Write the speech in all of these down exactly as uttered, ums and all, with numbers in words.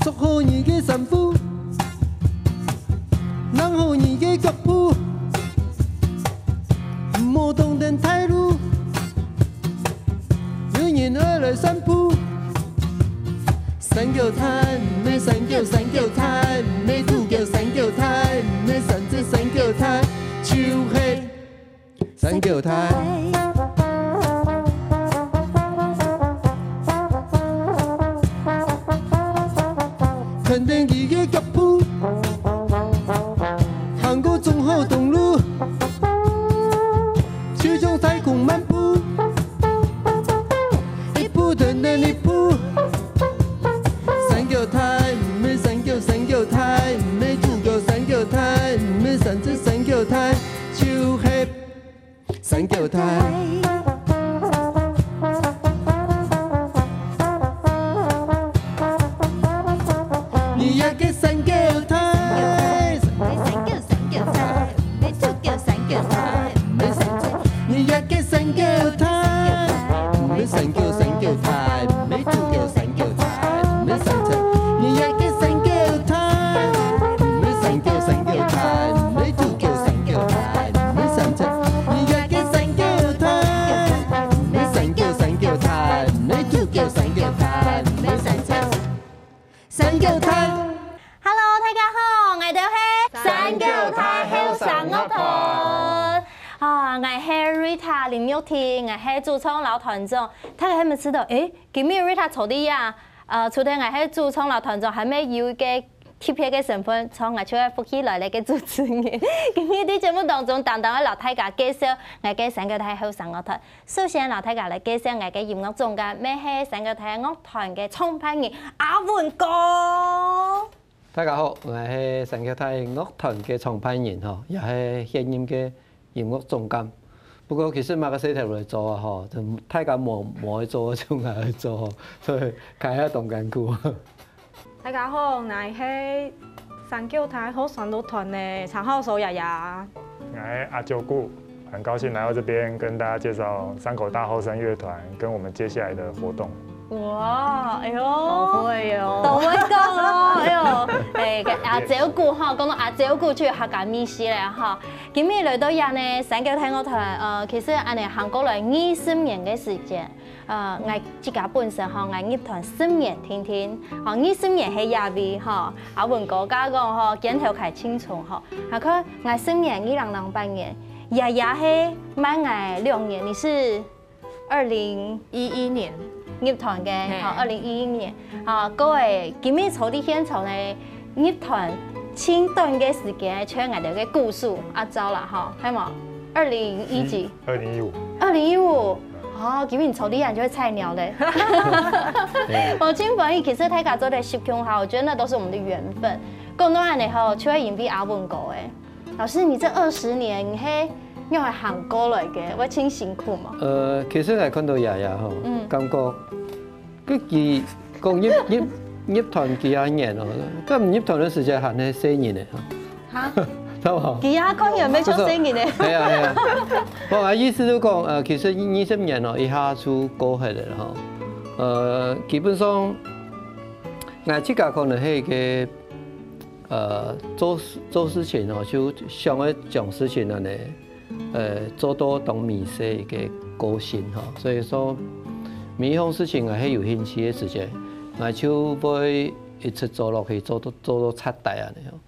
著好你个衫褲，弄好你个腳步，毋好當等大路。有人愛來散步。三腳踏，毋係三腳，三腳踏，毋係豬腳，三腳踏，毋係三隻三腳踏，就係 三腳踏。跈等佢个腳步，行過忠孝東路，就像太空漫步，一步跈等一步。三腳踏，毋係三腳，三腳踏，毋係豬腳，三腳踏，毋係三隻三腳踏，就係 三腳踏。你呀个三腳踏。三腳，三腳踏，三腳，三腳踏，三腳。你呀个三腳踏。三腳，三腳踏，三腳，三腳踏。 你呀个三腳踏，毋係三腳三腳踏，毋係豬腳三腳踏，毋係三隻。你呀个三腳踏，毋係三腳三腳踏，毋係豬腳三腳踏，毋係三隻。三腳踏。Hello，大家好，𠊎兜係三腳踏後生樂團。啊，𠊎係Rita林玉婷，𠊎係主唱摎團長。大家係毋係知道？誒，今日Rita坐在這啊？ 呃，除忒𠊎係主唱摎團長，還乜有一個特別个身份，像𠊎就係福氣來了个主持人。今日在節目當中，單單愛摎大家介紹𠊎个三腳踏後生樂團。首先摎大家來介紹𠊎个音樂總監，乜係三腳踏樂團个創辦人阿文哥。大家好，𠊎係三腳踏樂團个創辦人吼，也係現任个 音樂總監。不過其實麼个事頭來做啊吼，就大家無，無愛做，就𠊎來做吼，所以開下當艱苦。大家好，𠊎係三腳踏後生樂團个長號手雅雅。𠊎係阿九姑，很高興來到這邊跟大家介紹三腳踏後生樂團跟我們接下來的活動。 哇，哎喲，都會哦。都會講哦，哎喲，哎，阿九姑吼，講到阿九姑就有客家味緒了吼。今日來到這呢，三腳踏樂團，呃，其實恁呢行過來二十年个時間，呃，𠊎自家本身吼，𠊎入團十年定定，吼，二十年係這位吼，阿文哥家講吼，肩頭較輕重吼，還看𠊎十年，二零零八年，雅雅係慢𠊎兩年，你是？ 二零一一年入團个，嘿。吼，二零一一年，吼，各位今日坐在現場呢，入團盡短个時間，就𠊎兜个鼓手阿昭啦，吼，係無？二零一幾？二零一五。二零一五，哦，今日坐在這就係菜鳥咧。對。我真歡喜，其實大家做得熟共下，我覺得那都是我們的緣分。講到恁呢吼，就係因為阿文哥誒。 老師，你這二十年你係仰仔行過來个？會盡辛苦無？呃，其實𠊎看到雅雅吼，嗯。感覺佢，佢講入，入，入團幾下年哦，該入團个時節還係細人仔吼。哈？知無？幾下看起來乜像細人仔。係啊，係啊。無，𠊎意思就講，呃，其實二十年哦，一下就過去了吼。呃，基本上，𠊎自家可能係一個 呃，做事，做事情吼，就想愛將事情恁呢，呃，做到當微細个個性吼。所以說，每一項事情𠊎係有興趣个時節，𠊎就會一直做落去，做到，做到徹底恁呢吼。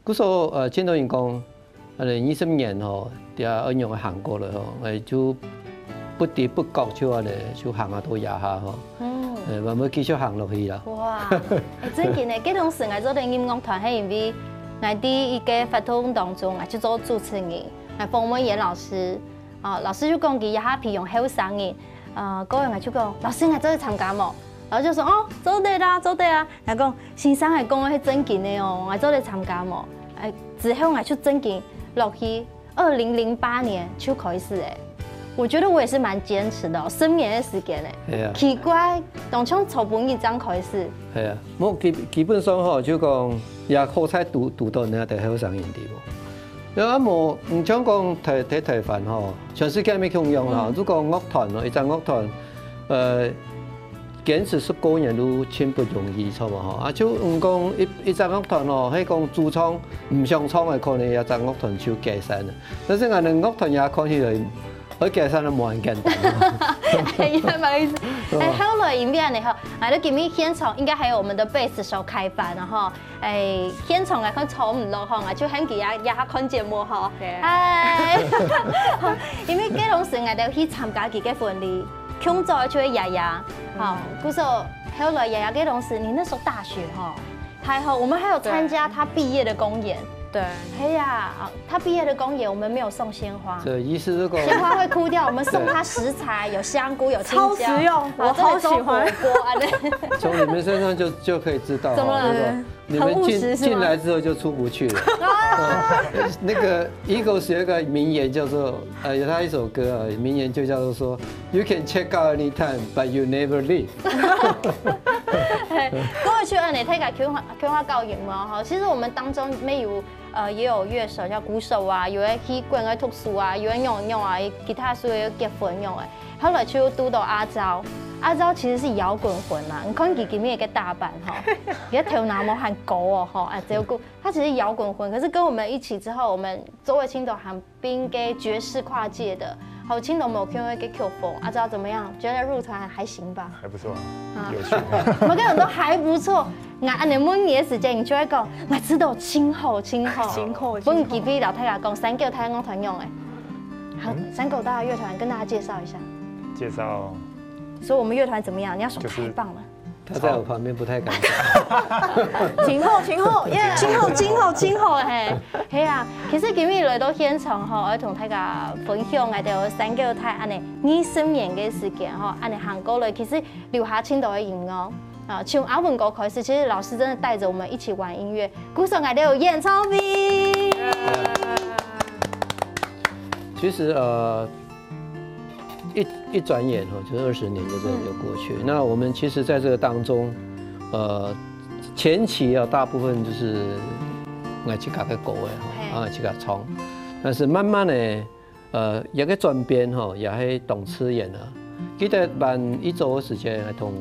故所，呃，盡多人講， 恁呢二十年吼，這恁樣行過來吼，𠊎就不知不覺就恁呢就行啊到這下吼。嗯。呃，慢慢繼續行落去啦。哇，欸，真緊欸！該當時𠊎做得入樂團，係因為𠊎第一個活動當中，𠊎就做主持人，𠊎訪問嚴老師。哦，老師就講佢這下培養後生人，呃，過後𠊎就講：「老師，𠊎做得參加無？」老師就說：「哦，做得啊，做得啊。」𠊎講：「先生，𠊎講个係正經个哦，𠊎做得參加無？」欸，之後𠊎就正經落去，二零零八年就開始欸。我覺得我也是蠻堅持的哦，十年的時間欸。係啊。奇怪，當像昨晡日正開始。係啊，無基基本上吼，就講也好彩堵堵到你兜後生人，對無？然後無，你像講台台台灣吼，全世界乜共樣啦。嗯。如果樂團哦，一隻樂團，呃，堅持十過年都真不容易，著無吼？啊，就毋講一一隻樂團哦，係講主唱毋想唱个，可能這隻樂團就解散了。但是𠊎兜樂團也看起來，會解散都無恁簡單。哎呀，不好意思。哎，後來因為恁樣吼，來到今日現場應該還有我們的貝斯手凱凡啊吼。哎，現場來看坐毋落吼，啊，就喊佢也也看節目吼。對。嗨，因為該當時𠊎兜去參加佢个婚禮，共組就係雅雅，吼，故所後來雅雅該當時，你那時候大學吼，還好，我們還有參加他畢業的公演。對。哎呀，啊，他畢業的公演我們沒有送鮮花。這意思是講，鮮花會枯掉，我們送他食材，有香菇，有青椒，超實用，我超喜歡。好，做得做火鍋啊，對。從你們身上就就可以知道，怎麼了？如果你們進很务實是嗎？進來之後就出不去了。啊。那個 Eagles 有一個名言叫做，呃，有他一首歌啊，名言就叫做說，You can check out anytime, but you never leave。嘿，過去恁樣，大家共下共下教育嘛吼。其實我們當中乜有，呃，也有樂手，像鼓手啊，有个去國外讀書啊，有个仰仰啊，吉他手也有結婚仰个。後來就堵到阿昭，阿昭其實是搖滾魂嘛，你看佢今日个打扮吼，佢个頭那毛還高哦吼，啊，只有夠，他其實搖滾魂，可是跟我們一起之後，我們周圍青島還 並个爵士跨界的，好，青島無共樣个曲風，啊，知道怎麼樣？覺得入團還行吧？還不錯啊，啊。有趣。每個人都還不錯。𠊎恁樣問你个時間，你就會講，𠊎知道，真好，真好。真好，分機會摎大家講，三角大樂團仰仔。好，嗯。三角大樂團跟大家介紹一下。介紹。說我們樂團怎麼樣？你要說就是太棒了。 他在我旁邊不太敢講。真好，真好，耶！真好，真好，真好，嘿，嘿啊。其實今日來到現場吼，愛同大家分享𠊎兜三角大恁樣二十年个時間吼，恁樣行過來，其實留下盡多个陰影。啊，從阿文哥開始，其實老師真的帶著我們一起玩音樂，故所𠊎兜有演唱會。其實，呃， 一一轉眼吼，就是二十年就這樣就過去。嗯。那我們其實在這個當中，呃，前期啊，大部分就是𠊎自家个歌仔吼，嘿。啊，自家唱。但是慢慢的，呃，一個轉變吼，也係當自然啊。記得辦一週个時間，還同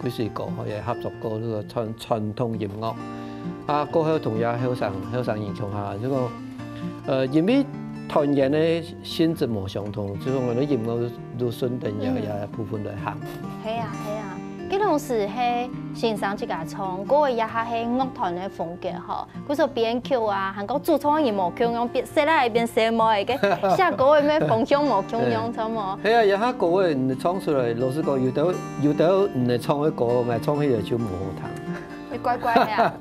幾水哥吼，也合作過這個傳傳統音樂。啊，過後同這後生後生人共下，就講 呃，因為團員个性質無相同，就講𠊎兜音樂就順等也也部分來行。係啊，係啊，該當時係先生自家唱，歌仔也還係樂團个風格吼，故所編曲啊，還過主唱个人無共樣，變細倈仔變細妹仔，該寫歌仔个方向無共樣，著無？係啊，這下歌仔你唱出來，老實講，有兜有兜你唱个歌，𠊎唱起來就無好聽。你怪怪个啊，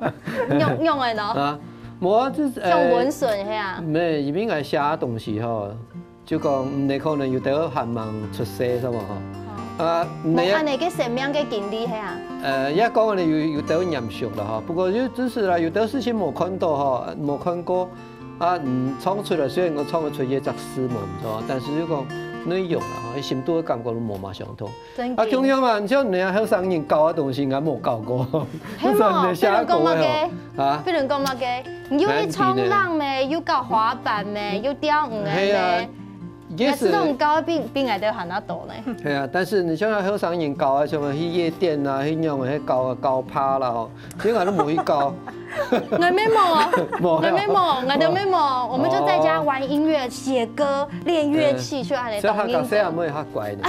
仰仰个喏。啊，無啊，就是，呃，像文順係啊。無，因為𠊎寫東西吼， 就講，嗯，你可能有兜還吂出世，係無吼？哦。啊，無恁樣个生命个經歷，係啊。呃，也講恁樣有有兜嚴肅啦吼，不過就只是啦，有兜事情無看到吼，無看過，啊，嗯，唱出來，雖然講唱得出這隻字無毋著，但是就講內容啦吼，深度个感覺都無嘛相同。 真个。啊，共樣嘛，你像人家後生人教个東西，𠊎無教過。係無？你寫个歌仔吼，比如講麼个？啊？比如講麼个？你又會衝浪咩？又搞滑板咩？又釣魚个咩？係啊，也是。𠊎知道你教个比比𠊎兜還較多呢。係啊，但是你像後生人教啊，像去夜店啊，去那種，去搞搞趴啦吼， 其實𠊎都無去教。𠊎乜無啊，無啊。𠊎乜無，𠊎兜乜無，我們就在家玩音樂、寫歌、練樂器，就恁樣。所以佢講細阿妹較乖呢。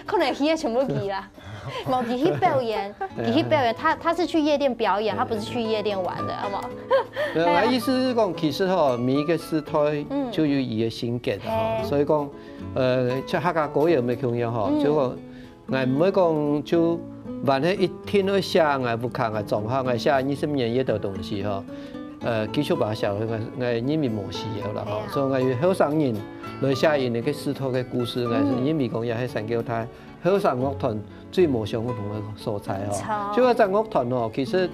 可能佢个全部佢啦，無佢去表演，佢去表演，他他是去夜店表演，他不是去夜店玩的，好不好？沒有，我意思是講，其實吼，每一個時代就有佢个性格的吼，嘿。所以講，呃，像客家歌謠乜共樣吼，嗯。就講，𠊎毋會講就還係一定愛寫𠊎屋下、𠊎莊下、𠊎寫二十年這兜東西吼。呃，繼續把它寫落去，𠊎，𠊎認為無需要啦吼。係啊。所以𠊎有後生人來寫佢个時代个故事，𠊎係認為講也係三角大後生樂團最無相同个所在吼。嗯。就係隻樂團吼，其實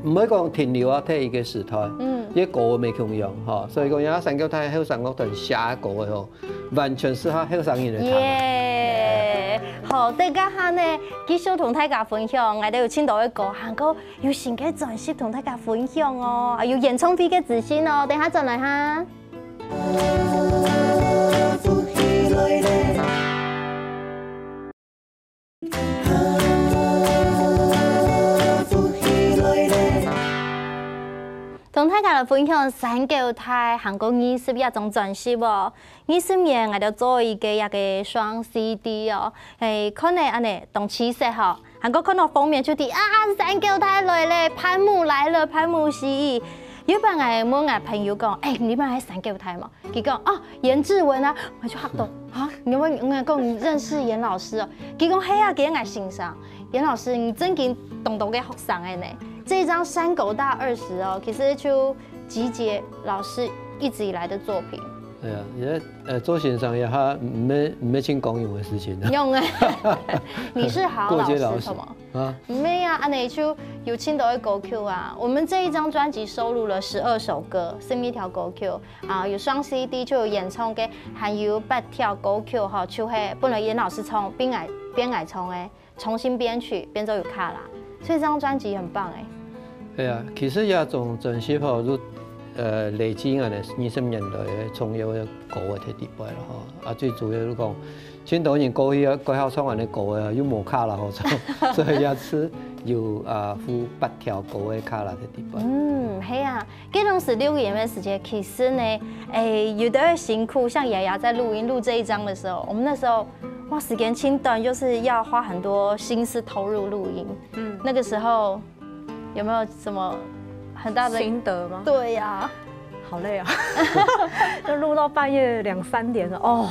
毋會講停留啊，在一個時代，嗯。也歌也無共樣吼。所以講，也三角大後生樂團寫个歌个吼， 完全適合後生人來聽。耶！好，等一下呢，繼續同大家分享，𠊎兜有盡多个歌，還過有新个專輯同大家分享哦，啊，有演唱會个資訊哦，等下轉來哈。同大家來分享三角大還過二十一張專輯哦。二十年，𠊎兜做一個這個雙C D哦，誒，看了恁呢當氣勢吼，還過看到封面就知啊，三角大來了，潘瑁來了，潘瑁西。有一擺𠊎問𠊎朋友講，誒，你們係三角大無？佢講，哦，顏志文啊，𠊎就嚇到，啊，你問𠊎講你認識顏老師哦？佢講，係啊，佢係𠊎先生。顏老師，你正經當多个學生个呢，這一張三角大二十哦，其實就集結老師一直以來的作品。哎呀，也，呃，做先生也還毋係，毋係盡光榮个事情啊。用啊，你是好老師，過街老師。什麼？啊？沒有啊，恁呢就有盡多个歌曲啊。我們這一張專輯收錄了十二首歌，十二條歌曲啊，有雙C D就有演唱个，還有八條歌曲吼，就係本來顏老師唱，變𠊎，變𠊎唱个，重新編曲，變做有卡拉，所以這張專輯很棒哎。對啊，其實這張專輯吼，就，呃，累積𠊎个二十年來个重要个歌个在裡背了吼。啊，最主要就講，盡多人過去啊，過好唱恁呢歌啊，又無卡拉好唱，所以這次有啊，附八條歌个卡拉在裡背。嗯，係啊，該當時錄音个時間，其實呢，誒，有點辛苦。像雅雅在錄音錄這一張的時候，我們那時候，哇，時間盡短，就是要花很多心思投入錄音。嗯。那個時候有沒有什麼很大的心得嗎？對呀。好累啊，就錄到半夜兩三點了，哦，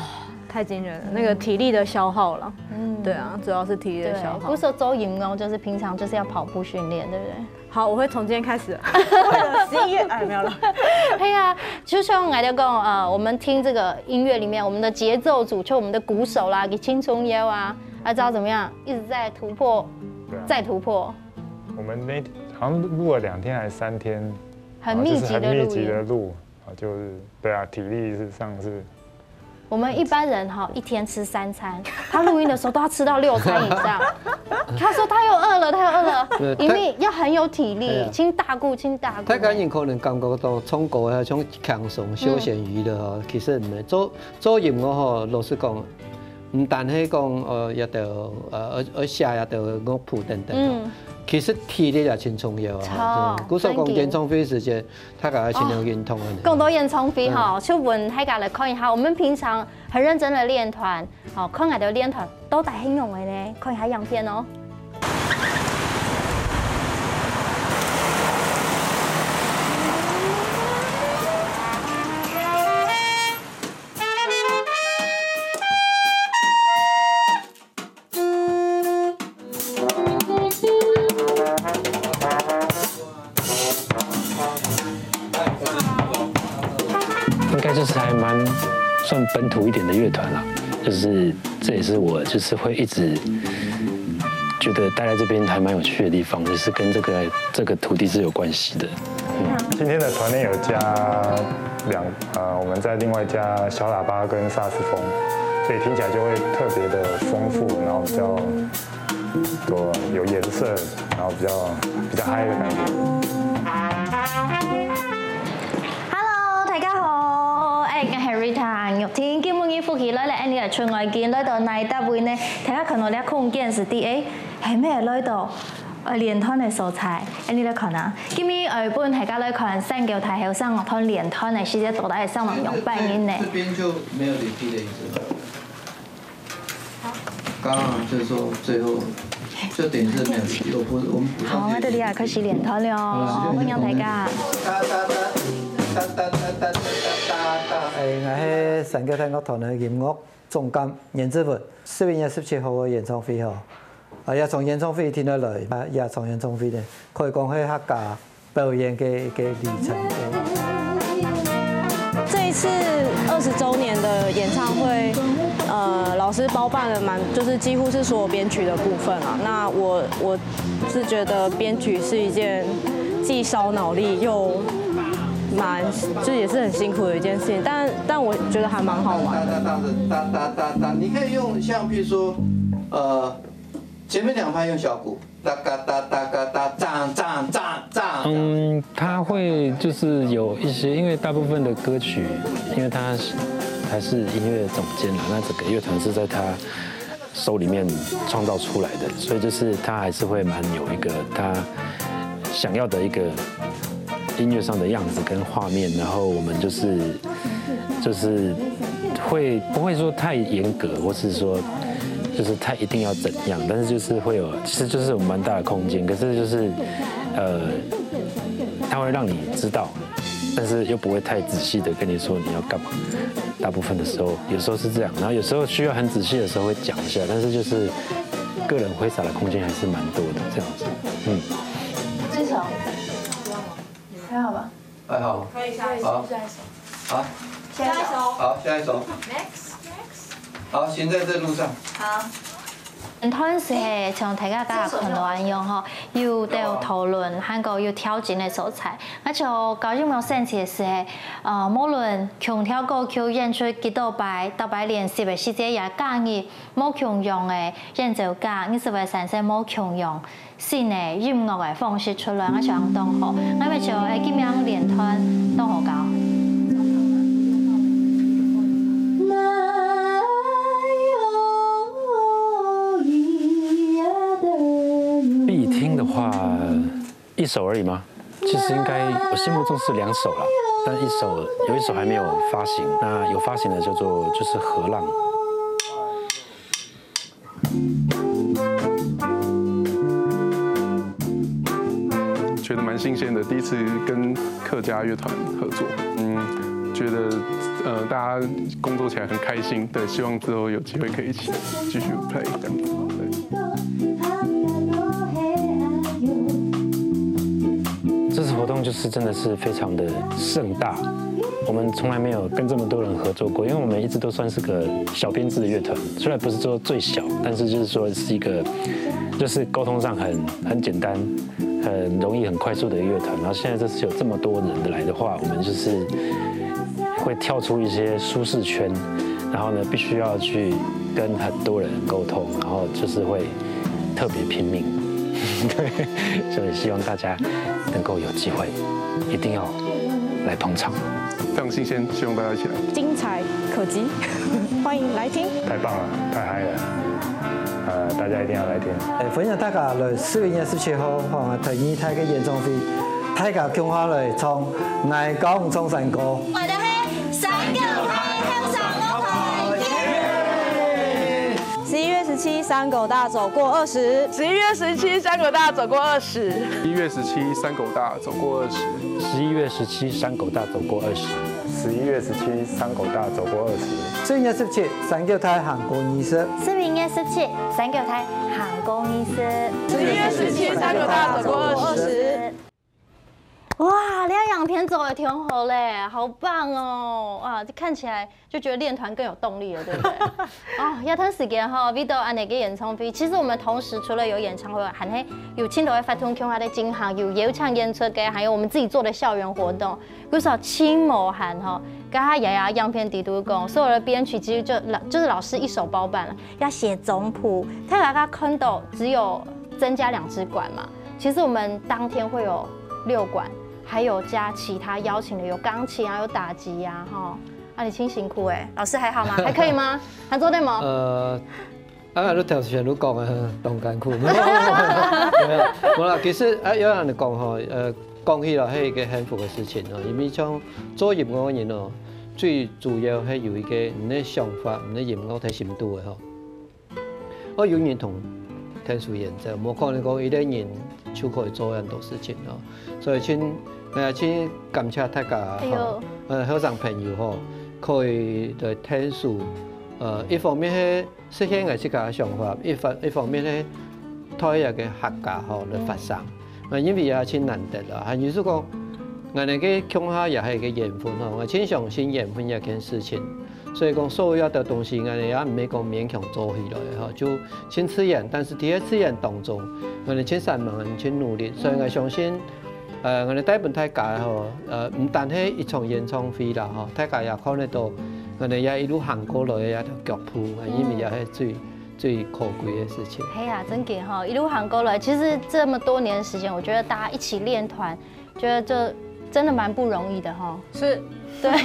太驚人了，那個體力的消耗了。嗯。對啊，主要是體力的消耗。對，不是說做音樂，就是平常就是要跑步訓練，對不對？ 好，我會從今天開始，為了十一月，哎，沒有了。對啊，就像𠊎兜講，呃，我們聽這個音樂裡面，我們的節奏組，就我們的鼓手啦，給青春腰啊，要知道怎麼樣，一直在突破，對啊。再突破。我們那，好像錄了兩天還是三天，很密集的錄音。啊，就是很密集的錄，啊，就是，對啊，體力上是 我們一般人哈，一天吃三餐，他錄音的時候都要吃到六餐以上。他說他又餓了，他又餓了，對，因為要很有體力，哎呀。盡大顧，盡大顧。大家人可能感覺到唱歌啊，像輕鬆休閒娛樂哦，其實毋係。做，做音樂吼，老實講，毋單係講，呃，這兜，呃，愛，愛寫這兜樂譜等等哦，嗯。其實體力也盡重要啊。著，嗯，故所講，真緊。演唱會時間， 大家愛盡量運動啊。講到演唱會吼，嗯。就分大家來看一下，我們平常很認真的練團，吼，看𠊎兜練團到底係仰般个呢？看一下影片哦。 应该就是还蛮算本土一点的乐团啦，就是这也是我就是会一直觉得待在这边还蛮有趣的地方，就是跟这个这个土地是有关系的。嗯。今天的团练有加两，呃，我们再另外加小喇叭跟萨克斯风，所以听起来就会特别的丰富，然后比较多有颜色，然后比较，比较嗨的感觉。Hello，大家好，哎，我是Rita玉婷，今晡日福氣來了，恁呢來出外景，來到哪搭位呢？大家看到這空間係在，哎，係毋係來到，呃，練團个所在？恁呢來看啊，今日，呃，分大家來看三角大後生樂團練團个時節，到底係生樣般个呢？这边就没有领地的意思了。 刚刚就是说最后就等于是没有，我不，我们不上去。好，那这里啊，開始練團了哦，好了，歡迎大家。哒哒哒哒哒哒哒哒哒哒哒。誒，𠊎係三角大樂團个音樂總監顏志文。十一月十七號个演唱會吼，啊，這場演唱會聽得來，啊，這場演唱會呢，可以講係客家表演个一個里程碑。這一次二十週年的演唱會，呃，老師包辦了蠻，就是幾乎是所有編曲的部分啊。那我我是覺得編曲是一件既燒腦力又蠻，就也是很辛苦的一件事情，但但我覺得還蠻好玩的。哒哒哒哒哒哒哒，你可以用像比如說，呃，前面兩拍用小鼓，哒嘎哒哒嘎哒，锵锵锵锵。嗯，他会就是有一些，因为大部分的歌曲，因为他是他是音乐总监啦，那整个乐团是在他手里面创造出来的，所以就是他还是会蛮有一个他想要的一个音乐上的样子跟画面，然后我们就是就是会不会说太严格，或是说就是太一定要怎样，但是就是会有，其实就是有蛮大的空间，可是就是呃，他会让你知道，但是又不会太仔细的跟你说你要干嘛。大部分的时候，有时候是这样，然后有时候需要很仔细的时候会讲一下，但是就是个人挥洒的空间还是蛮多的这样子。嗯，这首还好吧？还好，可以下一首。好，下一首。好，下一首。好，下一首。 Next next。好，行在这路上。好。但是係像大家今日看到恁樣吼，有兜討論，還過有挑戰个所在。啊，像教育無生趣个時候，呃，無論共條歌曲演出幾多擺，逐擺練習个時節也加入無共樣个演奏家，你就會產生無共樣新个音樂个方式出來，𠊎想當好。𠊎會就係今日連團當好搞。 必听的话，一首而已吗？其实应该我心目中是两首啦，但一首有一首还没有发行，那有发行的叫做就是《河浪》。觉得蛮新鲜的，第一次跟客家乐团合作，嗯，觉得呃大家工作起来很开心，对，希望之后有机会可以一起继续 play 这样子。对。这次活动就是真的是非常的盛大，我们从来没有跟这么多人合作过，因为我们一直都算是个小编制的乐团，虽然不是说最小，但是就是说是一个，就是沟通上很很简单、很容易、很快速的一个乐团。然后现在这次有这么多人来的话，我们就是会跳出一些舒适圈，然后呢，必须要去跟很多人沟通，然后就是会特别拼命。对，所以希望大家能够有机会，一定要来捧场。非常新鲜，希望大家一起来。精彩可期，欢迎来听。太棒了，太嗨了！呃，大家一定要来听。誒，歡迎大家來十一月十七號，吼，第二大个演唱會，大家共下來唱《𠊎講唱山歌》。我的黑三个黑黑三个黑。十一月十七，山狗大走过二十。十一月十七，山狗大走过二十。一月十七，山狗大走过二十。十一月十七，山狗大走过二十。十一月十七，山狗大走过二十。十一月十七，山狗大行過二十。十一月十七，山狗大行過二十。十一月十七，山狗大走过二十。哇，這影片做得挺好嘞，好棒哦！哇，這看起來就覺得練團更有動力了，對不對？哦，這段時間吼，為著恁樣个演唱會，其實我們同時除了有演唱會，還係有盡多个活動共下來進行，有邀請演出个，還有我們自己做的校園活動，有時候盡無閒吼。剛才雅雅影片底肚講，所有的編曲其實就老就是老師一手包辦了，要寫總譜，大家看到只有增加兩支管嘛，其實我們當天會有六管，還有加其他邀請的，有鋼琴啊，有打擊啊，哈。啊，你真辛苦哎，老師還好嗎？還可以嗎？還做得嗎？呃，啊，你頭先你講的當艱苦，沒有，沒有，沒有啦。其實啊，要恁樣講吼，呃，講起來係一個幸福的事情哦，因為像做音樂的人哦，最主要係有一個你的想法，你的音樂在心肚的吼。哦，有人同天使演奏，無可能講一個人就可以做很多事情哦。所以請，呃，請感謝大家吼，呃，後生朋友吼，可以來𢯭手，呃，一方面係實現𠊎自家个想法，一方一方面係替這个客家吼來發聲。啊，因為也盡難得啦，還有就講，𠊎等个共下也係一个緣分吼，𠊎盡相信緣分這件事情。所以講，所有這兜東西，𠊎等也毋係講勉強做起來个吼，就盡自然。但是在這自然當中，𠊎等盡善良，盡努力。所以𠊎相信，呃，𠊎等帶分大家吼，呃，毋單係一場演唱會啦吼，大家也看得到，𠊎等也一路行過來个這條腳步，因為也係最最可貴个事情。係啊，真个吼，一路行過來，其實這麼多年的時間，我覺得大家一起練團，覺得這真的蠻不容易的吼。是。對。可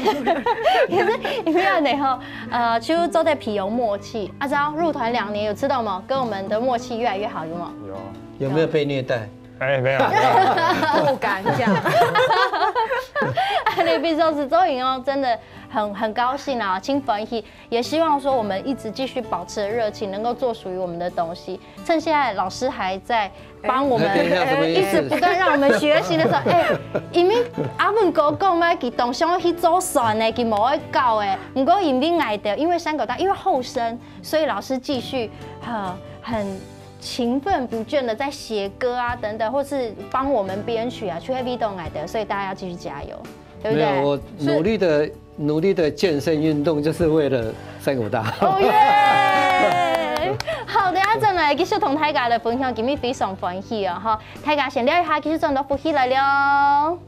是你們呢吼，呃，其實做得皮有默契，啊，知道入團兩年有知道嗎？跟我們的默契越來越好，有嗎？有啊。有沒有被虐待？哎，沒有。不敢講。啊，你比較是周颖哦，真的很很高興啊，盡歡喜。 也希望說我們一直繼續保持熱情，能夠做屬於我們的東西。趁現在老師還在幫我們，哎，等一下，什麼意思？一直不斷讓我們學習的時候，哎，因為阿文哥講嘛，佢當想要去做船呢，佢無愛搞哎。不過因為𠊎兜，因為山口大，因為後生，所以老師繼續，呃，很勤奮不倦的在寫歌啊，等等，或是幫我們編曲啊，去 heavy 動 𠊎兜，所以大家要繼續加油，對不對？沒有，我努力的 努力的健身運動，就是為了山口大。哦耶！好，等下轉來繼續同大家來分享，今日非常歡喜哦，吼！大家先尞一下，繼續轉到福氣來了。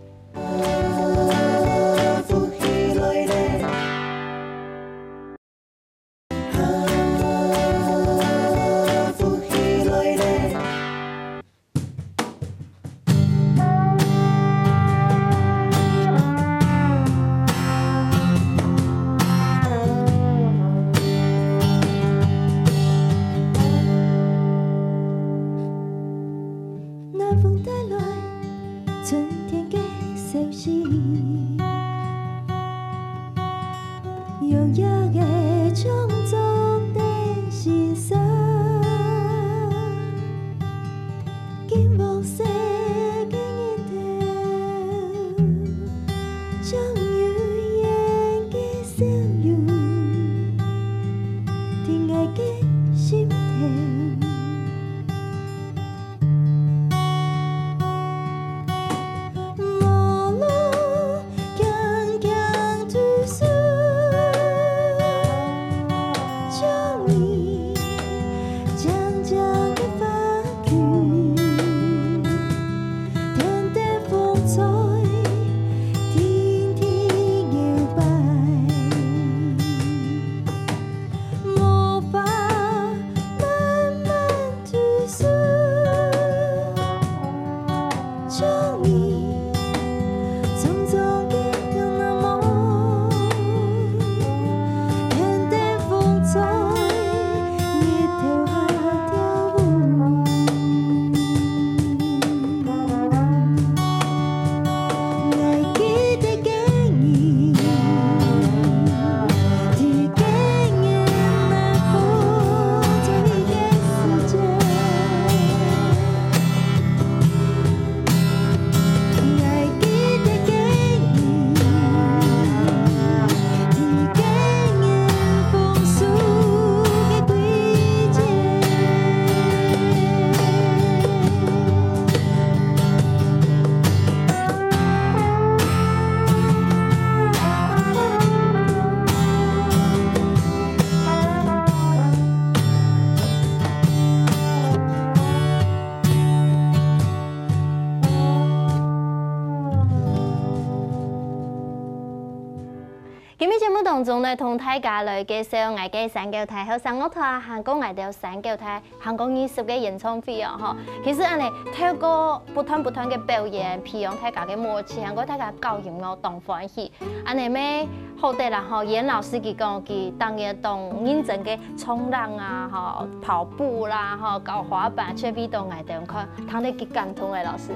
今日節目當中呢，同大家來介紹𠊎个山狗大後生樂團，還過𠊎兜山狗大，還過二十个演唱會哦，吼。其實恁呢，透過不斷不斷个表演，培養大家个默契，還過大家搞音樂當歡喜。恁呢乜好得啦，吼，顏老師佢講，佢當然當認真个衝浪啊，吼，跑步啦，吼，搞滑板，去比到𠊎兜看。 聽得幾感動欸，老師，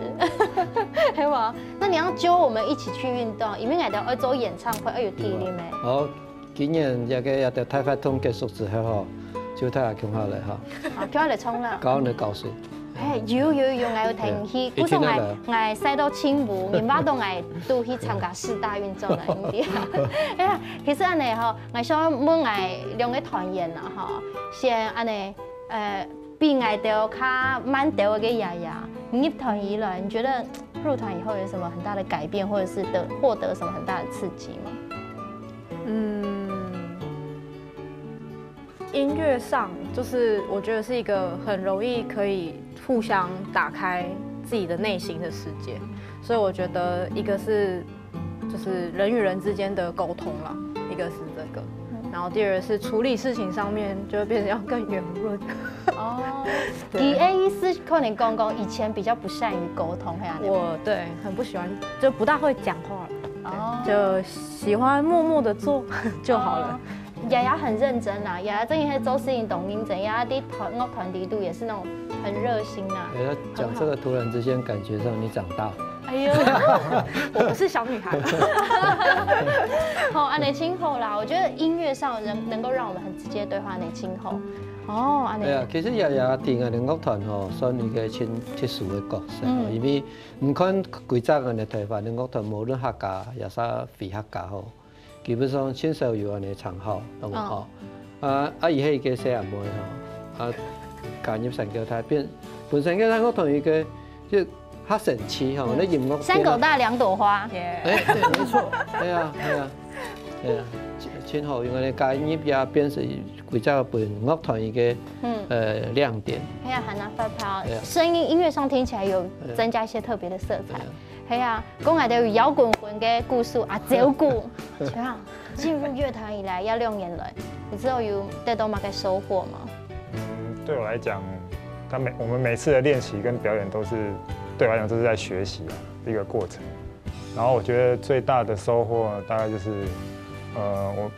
係無？那你要揪我們一起去運動，因為𠊎兜愛做演唱會，愛有體力咩？好，今年這个這个大活動結束之後吼，就大家共下來哈，啊，共下來衝浪。搞你搞水。哎，有有有，𠊎有聽去，對，故所𠊎一定要來。𠊎使到青舞，明白到𠊎都去參加四大運動了，你知道？哎呀，其實恁呢吼，𠊎想問𠊎兩個團員啦吼，先恁呢，呃，比𠊎兜較慢兜个雅雅，你入團以來，你覺得入團以後有什麼很大的改變，或者是得獲得什麼很大的刺激嗎？嗯，音樂上就是我覺得是一個很容易可以互相打開自己的內心的世界，所以我覺得一個是就是人與人之間的溝通啦，一個是這個，然後第二是處理事情上面就會變得要更圓潤。哦，對你的意思可能講講以前比較不善於溝通，係啊，我對很不喜歡，就不大會講話，哦就喜歡默默的做就好了。哦。雅雅很認真啦，雅雅真的是做事情當認真，雅雅在團樂團裡肚也是那種很熱心啊。哎，他講這個突然之間感覺上你長大，哎呦，我不是小女孩。好，恁呢真好啦，我覺得音樂上能能夠讓我們很直接對話，恁呢真好。哦，恁呢。哎呀，其實雅雅在𠊎等樂團吼，算一個真特殊的角色吼，嗯因為你看規隻𠊎等台灣的樂團，無論客家也是非客家吼，基本上真少有恁呢場合，懂無吼？啊啊，佢係一個細阿妹吼，啊加入三角大變，本身个三角團一個就較神奇吼，那音樂山口大兩朵花，哎，對，沒錯，對啊，對啊，對啊，真好，因為加入也變成規隻本樂團一個嗯，呃亮點。還有喊啊發泡對啊，聲音音樂上聽起來有增加一些特別的色彩對啊。係啊，講來都有搖滾魂的故事啊，照顧，是啊，進入樂團以來要六年了，你知道有得到麼个收穫嗎？嗯，對我來講，他每我們每次的練習跟表演都是對我來講都是在學習啊，一個過程。然後我覺得最大的收穫大概就是，呃，我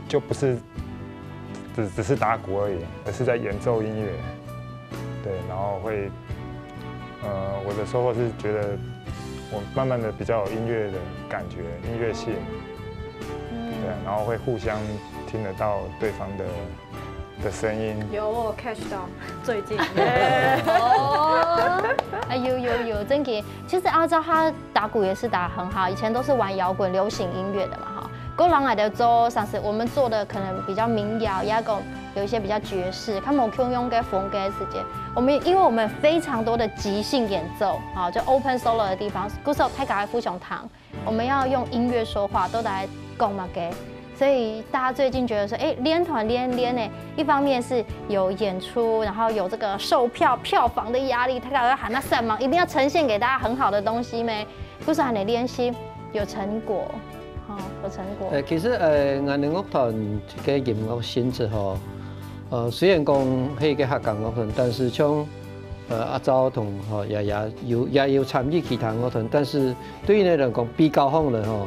就不是只只是打鼓而已，而是在演奏音樂。對，然後會，呃，我的收穫是覺得我慢慢的比較有音樂的感覺，音樂性，對啊，然後會互相聽得到對方的的聲音。有我有 catch 到最近。哦，哎有有有，真的，其實阿昭他打鼓也是打得很好，以前都是玩搖滾流行音樂的嘛哈。過來𠊎兜做，像是我們做的可能比較民謠，也有有一些比較爵士，他們有共樣的風格的時間。我們因為我們非常多的即興演奏啊，就 open solo 的地方，故所大家會互相談。我們要用音樂說話，都來講麼个。所以大家最近覺得說，哎，練團練練呢，一方面是有演出，然後有這個售票票房的壓力，大家要喊他什麼，一定要呈現給大家很好的東西咩？不是喊你練習有成果，哦，有成果。呃，其實呃，𠊎等樂團个音樂性質吼，呃，雖然講係一個客家樂團，但是像呃阿昭同吼也也有也有參與其他樂團，但是對於𠊎來講比較好了吼，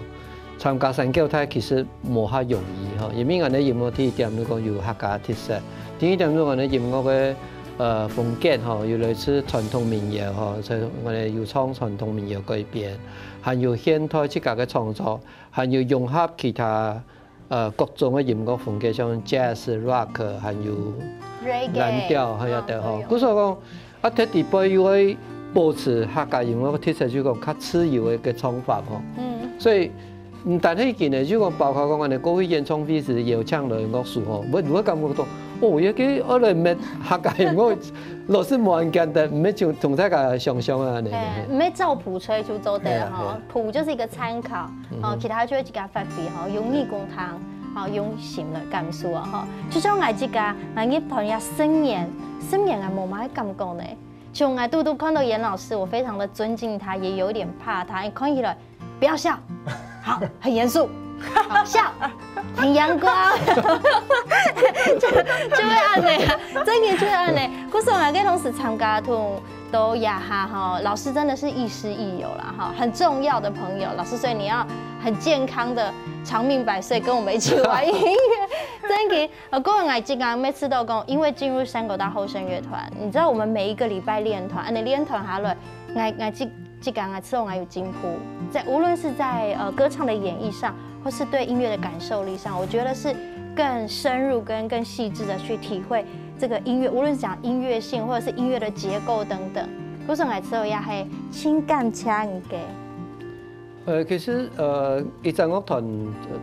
參加三角大其實無遐容易吼，因為𠊎等音樂第一點就講有客家特色，第二點就講𠊎等音樂个呃風格吼，有類似傳統民謠吼，所以𠊎等有唱傳統民謠改編，還有現代自家个創作，還有融合其他呃各種个音樂風格，像 jazz、rock，還有 reggae 藍調，還有對吼啊都有。故所講，啊，特地背後愛保持客家音樂个特色，就講較自由个一個唱法吼。嗯，所以，毋單係佢呢，就講包括講𠊎等過去演唱會時邀請來樂手吼，會會感覺到，哦，這個愛來搣客家音樂，老師無恁簡單，毋係像同大家想象啊恁樣。哎，毋係照譜吹就做得了哈哎呀，譜就是一個參考，哦，其他就會自家發揮哈，用耳公聽，哦，用心來感受啊哈。就像𠊎自家，𠊎入團也十年，十年啊，無麼个感覺呢。像𠊎拄拄看到顏老師，我非常的尊敬他，也有一點怕他，因為看起來不要笑，好，很嚴肅，好笑，很陽光，就就會恁樣啊，真的就會恁樣。故所𠊎个同時參加同到這下哈，老師真的是亦師亦友啦哈，很重要的朋友，老師，所以你要很健康的長命百歲，跟我們一起玩音樂，真的。呃，過往𠊎自家每次都講，因為進入山口大後生樂團，你知道我們每一個禮拜練團，恁樣練團下來，𠊎𠊎自自家𠊎知道𠊎有進步，在無論是在呃歌唱的演繹上，或是對音樂的感受力上，我覺得是更深入跟更细致的去体会这个音乐，无论是讲音乐性，或者是音乐的结构等等。故所𠊎之后也係盡感謝你个。呃，其實呃，一隻樂團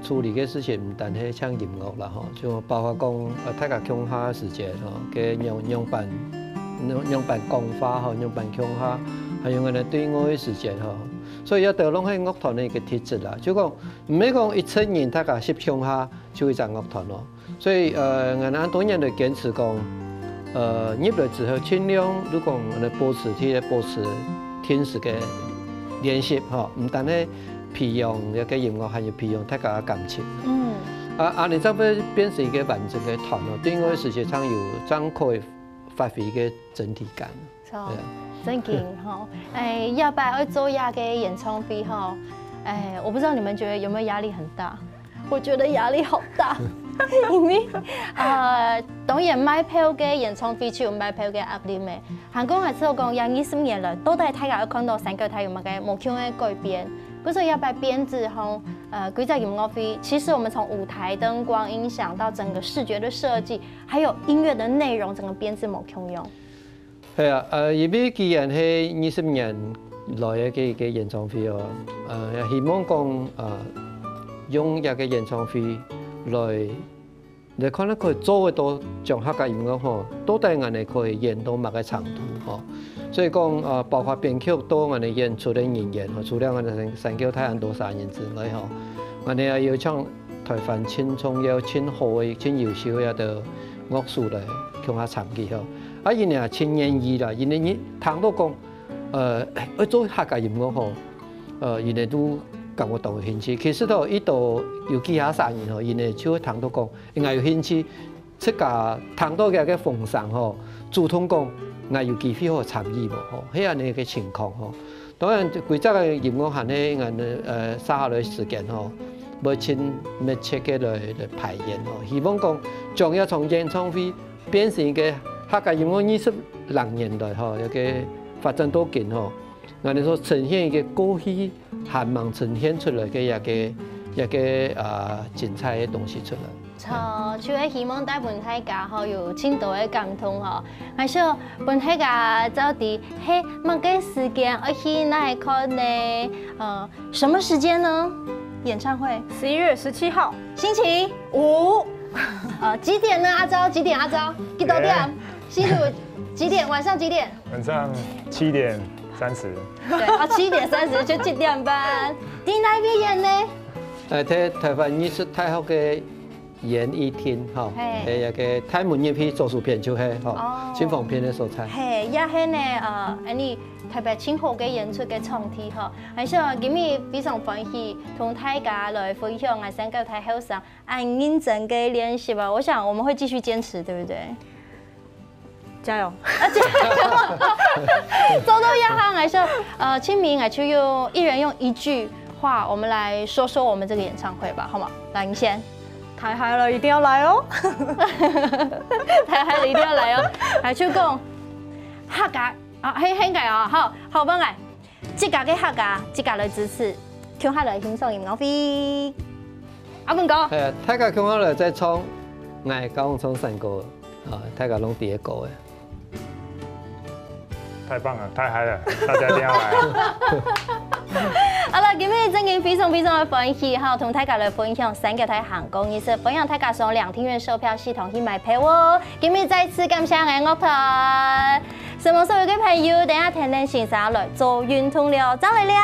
處理个事情，毋單係像音樂啦吼，就包括講呃，大家共下个時節吼，个仰仰般仰般講話吼，仰般共下，還有𠊎等對外个時節吼，所以這兜攏係樂團个一個特質啦。就講毋係講一群人大家集共下就一隻樂團咯。 所以呃，𠊎等恁多年來堅持講，呃，入來之後盡量就講來保持，去保持定時个練習吼，毋單係培養這個音樂，還有培養大家个感情。嗯。啊，恁樣正會變成一個完整个團咯。對外个時節正有正可以發揮个整體感。 哦，正經吼，哎，下擺愛做這個演唱會吼，哎，我不知道你們覺得有沒有壓力很大？我覺得壓力好大，因為呃，當然買票个演唱會就有買票个壓力咩。還過𠊎知道講，這二十年來，到底大家有看到山腳太有麼个無共个改變？故所下擺變子吼，呃，規隻音樂會，其實我們從舞台、燈光、音響到整個視覺的設計，還有音樂的內容，整個變子無共樣。 係啊，呃，因為既然係二十年來个个个演唱會哦，呃，也希望講呃，用這個演唱會來來看看可以做得到將客家音樂吼，到底𠊎等可以演到麼个程度吼。所以講呃，包括編曲到𠊎等演出个人員吼，除了𠊎等山腳太恁多儕人之外吼，𠊎等也有像 台灣盡重要、盡好个、盡優秀个這兜樂手來共下參與吼。啊，佢等也盡願意啦，因為佢聽到講，呃，愛做客家音樂吼，呃，佢等都感覺當有興趣。其實都一到有幾下儕人吼，佢等就會聽到講，應該有興趣，自家聽到這個風聲吼，主動講，𠊎有機會好參與無吼，係恁樣个情況吼。 當然，規隻个音樂還係𠊎等呃，接下來時間吼，會盡密切个來來排演吼。希望講將這場演唱會變成一個客家音樂二十零年來吼，一個發展到今吼，𠊎等所呈現一個過去還吂呈現出來个一個一個呃，精彩个東西出來。 著，就係希望帶分大家吼有盡多个感動吼。還想分大家知係麼个時間愛去哪位看呢？呃，什麼時間呢？演唱會？十一月十七號，星期五。呃，幾點呢？阿昭，幾點？阿昭，幾多點？星期五幾點？晚上幾點？晚上七點三十。對，啊，七點三十就七點半。在哪位演呢？呃，在台灣藝術大學个 演藝廳吼，嘿。係一個大門入去左手片就係吼，哦。盡方便个所在。嘿，也係呢，呃，恁呢特別盡好个演出个場地吼。還係今日非常歡喜同大家來分享𠊎山腳太後生恁認真个練習啊！我想我們會繼續堅持，對不對？加油！做到這下，還係呃，清明，還是用一人用一句話，我們來說說我們這個演唱會吧，好嗎？來，你先。太嗨了，一定要來哦！太嗨了，一定要來哦！來，就講客家啊，很很改啊，好好，不來，自家个客家，自家來支持，共下來欣賞音樂會。阿文哥，係啊，大家共下來再唱，𠊎教唱山歌，啊，大家攏知个歌个。 太棒了，太嗨了，大家一定要來啊！好了，今日正經非常非常个歡喜哈，同大家來分享山腳太行過日子，歡迎大家上兩廳院售票系統去買票哦。今日再次感謝𠊎樂團，承蒙所有个朋友，等下天天先生來做運動了，正來尞。